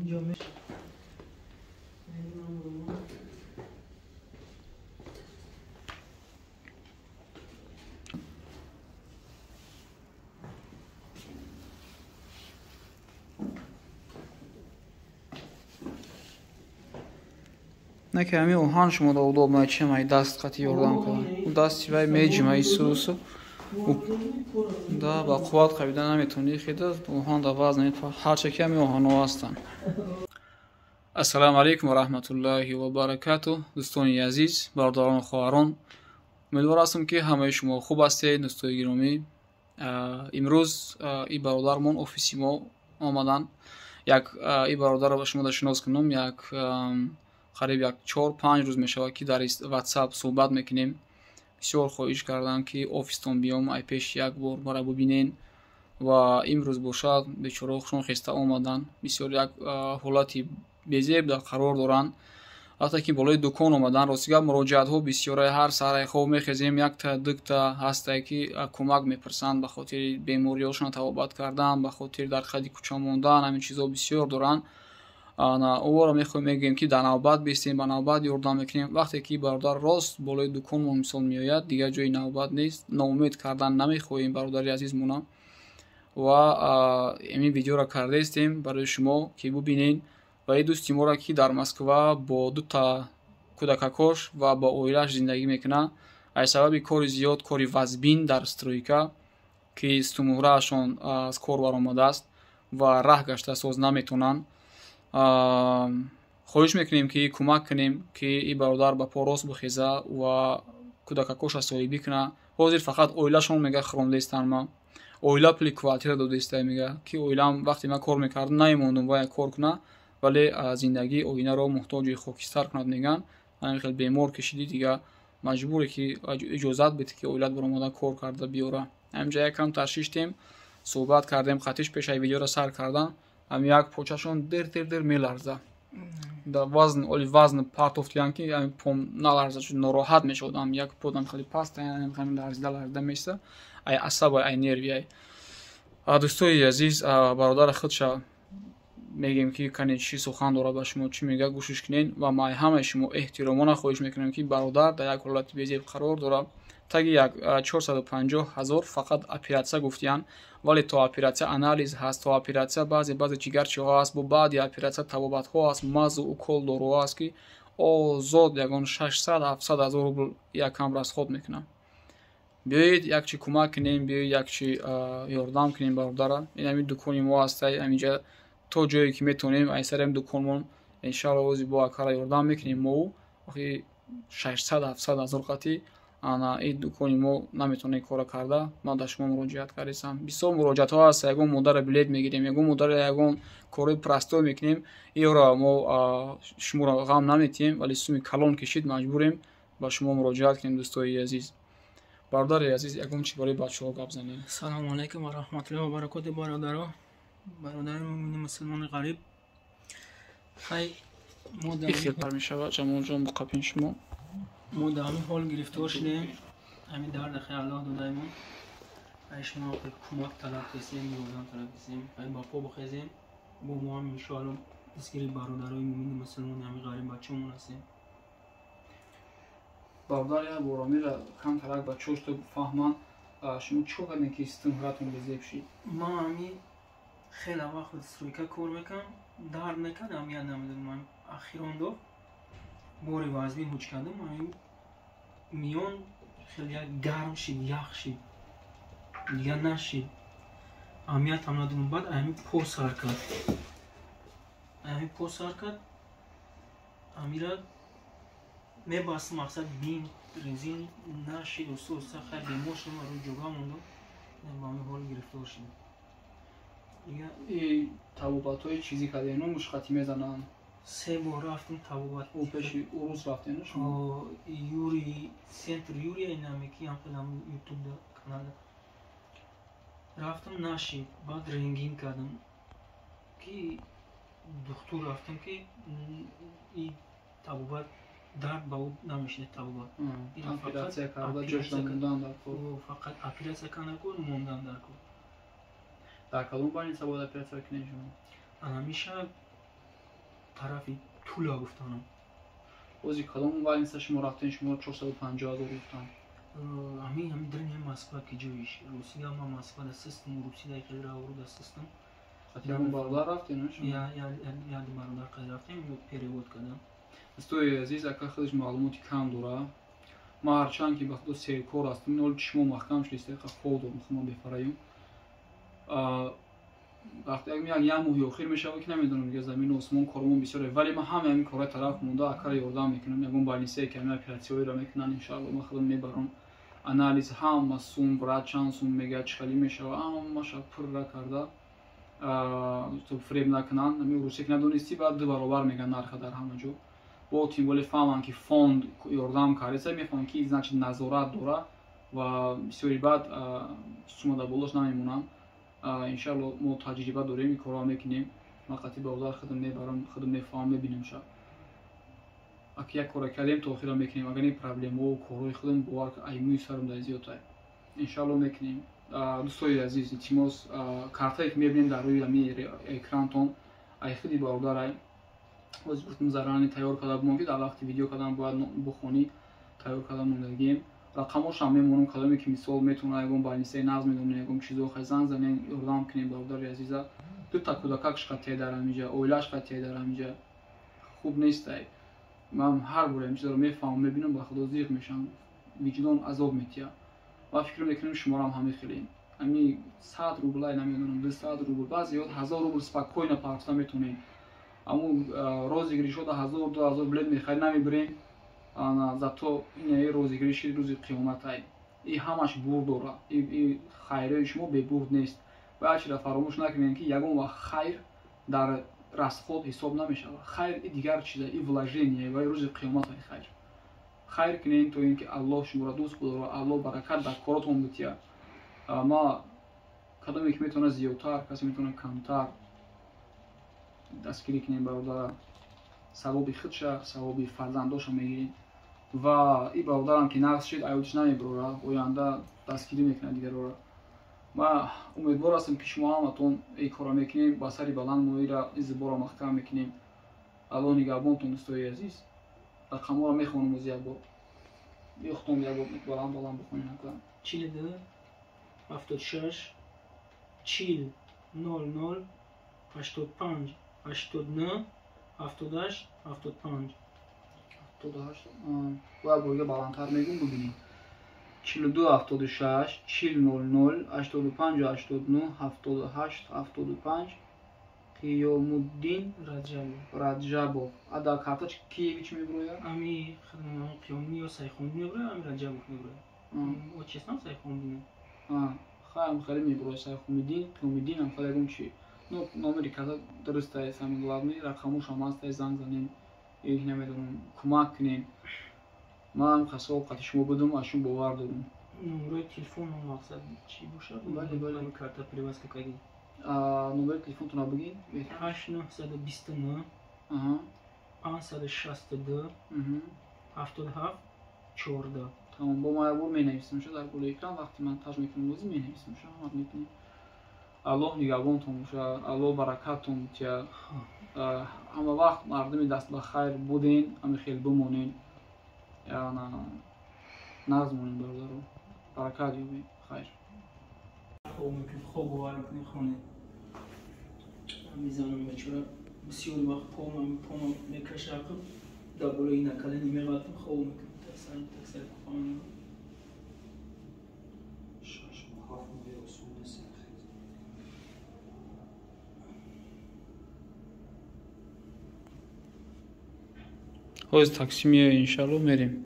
Инҷо Не ки ҳамин оҳан шумо да удобно, чем ай даст қати ёрдам кунад. У дасти вай меҷима исусу. Да, ба қувват қабида наметавонӣ хеда, оҳан да вазн ҳарча ки ҳамин оҳанҳо ҳастанд. Ассалому алайкум ва раҳматуллоҳи ва баракатуҳ. Дӯстони азиз, бародарон ва хоҳарон, умедвор ҳастам, ки ҳамаи шумо хуб ҳастед, дӯстои гиромӣ. Имрӯз и бародармон офиси мо омаданд. Як и бародарро ба шумо да шинос кунам, як қариб як 4-5 рӯз мешавад, ки дар WhatsApp суҳбат мекунем. Бисёр хоҳиш кардам, ки офистон биём, ай пеш як бор мара бубинен ва имрӯз бошад, бечораҳо хушон хеста омаданд. Бисёр як ҳолати безеб дар қарор доранд. Вақте ки болои дукон омаданд, рости гап, муроҷиатҳо бисёре. Ҳар саҳараи хоб мехезем, якта дукта ҳастае, ки кӯмак мепурсанд ба хотири бемориҳошон табобат кардан, ба хотири дар қади кӯча мондан, ҳамин чизҳо бисёр доранд. Оворо мехоҳем, мегӯем, ки дар навбат бистем, ба навбат ёрдам мекунем. Вақте ки бародар рост болои дуконмон мисол меояд, дигар ҷои навбат нест, ноумед кардан намехоҳем бародари азизмона. Ва ҳамин видеоро кардаистем барои шумо, ки бубинед. Ва ин дӯсти моро, ки дар Москва бо дута кӯдакакош ва бо оилааш зиндагӣ мекунад, аз сабаби кори зиёд, кори вазбин дар стройка, ки сутунмуҳраашон аз кор баромадааст ва раҳ гашта соз наметавонанд, хоҳиш мекунем, ки кӯмак кунем, ки ин бародар ба по рост бихеза ва кӯдакакоша соҳибӣ кунад. Ҳозир фақат оилашон, мега, хӯрондестан, ма оила пули квартира додеста, мега, ки оилам вақте ман кор мекардам, намемондум вая кор куна, вале зиндагии оинаро муҳтоҷи хокистар кунад, мегӯянд. Ҳамин хел бемор кишидӣ, дига маҷбуре, ки иҷозат бите, ки оилат баромада кор карда биёра. Ҳаминҷа якам ташиштем, суҳбат кардем қатиш пешаи видеоро сар кардан. Ҳамин як почашон дер дер дер меларза. Да вазн, оли вазн партофтиян, ки ҳамин пом наларза, чун нороҳат мешавад. Як подам хеле паст, ҳамин ларзида ларзида меиста, ай асаб, ай нерви ай. Дӯстои азиз, бародари худша мегӯем, ки кане чӣ сухан дорад ба шумо, чӣ мега, гӯшиш кунед. Ва ма ҳамаи шумо эҳтиромона хоҳиш мекунем, ки бародар дар як ҳолати безеб қарор дорад. Таги як 450 000 фақат оператсия гуфтиянд, вале то оператсия анализ ҳаст, то оператсия баъзе баъзе ҷигарчиҳо ҳаст, бо баъди оператсия табобатҳо ҳаст, мазу укол, доруҳо ҳаст, ки озод ягон 600-700 ҳазор рубл якам расход мекунам. Биёед, якчи кӯмак кунем, биёед, якчи ёрдам кунем бародара. Ин ҳамин дукони мо ҳастай, ҳаминҷа то ҷое ки метавонем, ай сари ҳамин дуконмон иншаалло ози бо акара ёрдам мекунем мо. Охи 600-700 ҳазор қатӣ ана ин дукони мо наметавонем кора карда. Ман дар шумо муроҷиат кардистам. Бисёр муроҷиатҳо ҳаст, ягон модара билет мегирем, ягон модара ягон корои простой мекунем. Иёро мо шуморо ғам наметиҳем, вале суми калон кишид, маҷбурем ба шумо муроҷиат кунем. Дӯстои азиз, бародари азиз, ягон чи барои бачаҳо гап занем. Салому алайкум ва раҳматуллоҳи ва баракоту, бародаро, бародари мумини мусулмони ғариб. Хай, мо ихелтар мешавад, Ҷамолҷон, боқапин шумо. Мо дар ҳамин ҳол гирифтор шудем, ҳамин дарди хай Аллоҳ додаимон. Ай шумо кӯмак талаб кесем, ёрдам талаб кесем, ай ба по бихезем. Бо мо ҳам иншоалло дастгири бародарои мумини мусулмони ҳамин ғариб бачаҳомон ҳастем. Бародар, як бор амира камтарак бачаҳошто фаҳманд, шумо чӣ кор кардем, ки сутунмуҳратон безеб шид? Ман ҳамин хеле вақт стройка кор мекардам, дард мекард, аҳамият намедодам. Ахирон до бори вазбин ҳуҷ кардам, ҳамин миён хеле як гарм шид, ях шид, дигар нашид, аҳамиятам надодам. Баъд ҳамин по сар кард, ҳамин по сар кард, ҳамира мебаст, мақсад бин резин нашид. Оста оста хай бемор шудам, рӯи ҷога мондам, ба ҳамин ҳол гирифтор шудам. Табобатҳои чизӣ кардем, мушқатӣ мезананд? Се бор рафтем табобат. Пеши урус рафтем шумо? Юри, центр Юрия инаме, ки ҳам хелам Ютуб канал рафтам, нашид. Баъд рентген кардам, ки духтур рафтам, ки и табобат дард ба ӯ намешинад табобат. Оператсия карда ҷошда мондан дар кор. Фақат оператсия кардан кор, мондан дар кор. Дар кадом больница бояд оператсия кунед шумо? Анамиша. Тарафи Тула гуфтанам. Ози кадом больница шумо рафтен, шуморо 450 000 гуфтанд? Ҳамин дрини Москва ки ҷоиш Русия, ма Москва да систам, Русия хеле равру да систам. Ягон бародар рафтен? Як бародар қад рафтем, перевод кардам. Дӯстои азиз, ака худаш маълумоти кам дора. Ман ҳарчанд ки ба худо серкор ҳастам, ин ҳоли чишмо маҳкам шудиста, хоб дорам, худман бефараём. Вақте як моҳи охир мешавад ки намедонам, дига замину осмон кормон бисёре, вале ман ҳама ҳамин корҳои тараф монда акара ёрдам мекунам. Ягон больницае ки ҳамин оператсияҳоеро мекунанд, иншаалло ман худам мебарам. Анализ ҳама сум, врач чанд сум мегӯяд, чӣ хеле мешавад, ҳамаша пурра карда фиреб накунанд. Ҳамин русия ки надонистӣ, баъд ду баробар мегӯянд нарха дар ҳама ҷо. Бо тим боле фаҳманд ки фонд ёрдам кардеса, мефаҳманд ки значит назорат дора ва бисёри баъд сума дар болош намемонанд. Иншаалло мо таҷриба дорем, ин корро мекунем. Ман қатъи бародар худам мебарам, худам мефаҳмам, мебинем ша. Аки як кора кардем, то охира мекунем. Агар ин проблемао корҳои худам бовар аймӯи сарам дар зиёдтай. Иншаалло мекунем. Дӯстои азиз, илтимос, картае ки мебинем дар рӯи ҳамин экрантон, ай худи бародарай. Ҳозир гуфтам зарарани тайёр карда бумон ки дар вақти видео кардан бояд бухонӣ, тайёр карда мондагием. Рақамошам мемонам, кадоме ки мисол метавонад ягон больницаи нағз медонад, ягон чизо хай занг занем, ёрдам кунем бародари азиза. Дута кӯдакакш қатъия дар ҳамиҷа, оилааш қатъия дар ҳамиҷа. Хуб нестай. Ман ҳар бор ҳамин чизаро мефаҳмам, мебинам, ба худо зиқ мешавам, виҷдон азоб метиҳад. Ва фикр мекунем шуморам ҳамин хеле. Ҳамин 100 рублай намедонам, 200 рубл, баъзе 1000 рубл спокойно партофта метавонем. Аммо розыгрышҳо да 1000, 2000 билет мехарӣ, намебирем. Зато ин розыгрыши рӯзи қиёматай. И ҳамаш бурд дора. И хайрои шумо бебурд нест. Бояд чиро фаромӯш накунем ки ягон вақт хайр дар расход ҳисоб намешавад. Хайр и дигар чиза, и вложение ва рӯзи қиёматай хайр. Хайр кунем то ин ки Аллоҳ шуморо дӯст бидорад, Аллоҳ баракат дар коротон битиҳад. Ма кадоме ки метавонад зиёдтар, касе метавонад камтар дастгирӣ кунем бародара. Савоби худша, савоби фарзандоша мегирем. Ва и бародарам ки нағз шид, аёдиш намебарора, оянда дастгирӣ мекунад дигарора. Ма умедвор ҳастам ки шумо ҳаматон ин корро мекунем, ба сари баланд моира ин зиборо маҳкам мекунем. Аллоҳ нигаҳбонтон дӯстои азиз. Рақамҳоро мехонам оз як бор. Бихтон як бор баланд баланд бихонем ака. 42 76 40 00 85 89 78 75. 78. Бояд бор дига баландтар мегӯм, бибинед. 42 76 40 00 85 89 78 75. Қиёмуддин Раҷабов. А дар карта киеви чӣ мебирояд? Ами Қиёмуддин ё Сайхомуддин мебирояд, ами Раҷабов мебирояд. Отчествам Сайхомуддин. Хайм хеле мебирояд Сайхомуддин, Қиёмуддин ам хеле ягон чи. Ну, номери карта дурустае, самое главное, рақамошам ҳастае, занг занем, их намедонам, кӯмак кунем. Ман хасо қати шумо будам, аз шумо бовар дорам. Номерои телефон мақсад чӣ бошад? Бале, бале. Карта привязка кардем. Номери телефонтонро бигин. 8929 562 77 14. Тамом, бо ман як бор менависам ша дар болои экран, вақте ман таҷ мекунам лозим менависам ша, ҳамат мекунем. Аллоҳ нигаҳбонтон бошад, Аллоҳ баракаттон битиҳад. Ҳама вақт мардуми даст ба хайр буден, ҳами хел бимонен. Нағз монем бародаро. Баракат ёбем. Хайр. Хоб мекунем, хоб бовар мекунем, хонем. Мизанам бечора бисёр вақт пома мекаша ақиб, дар болои накалени меғалтам, хоб мекунем. Таксар кухонам. 6 моҳ 7 моҳи осон нест. Ҳозир такси меояд, иншалло мерем.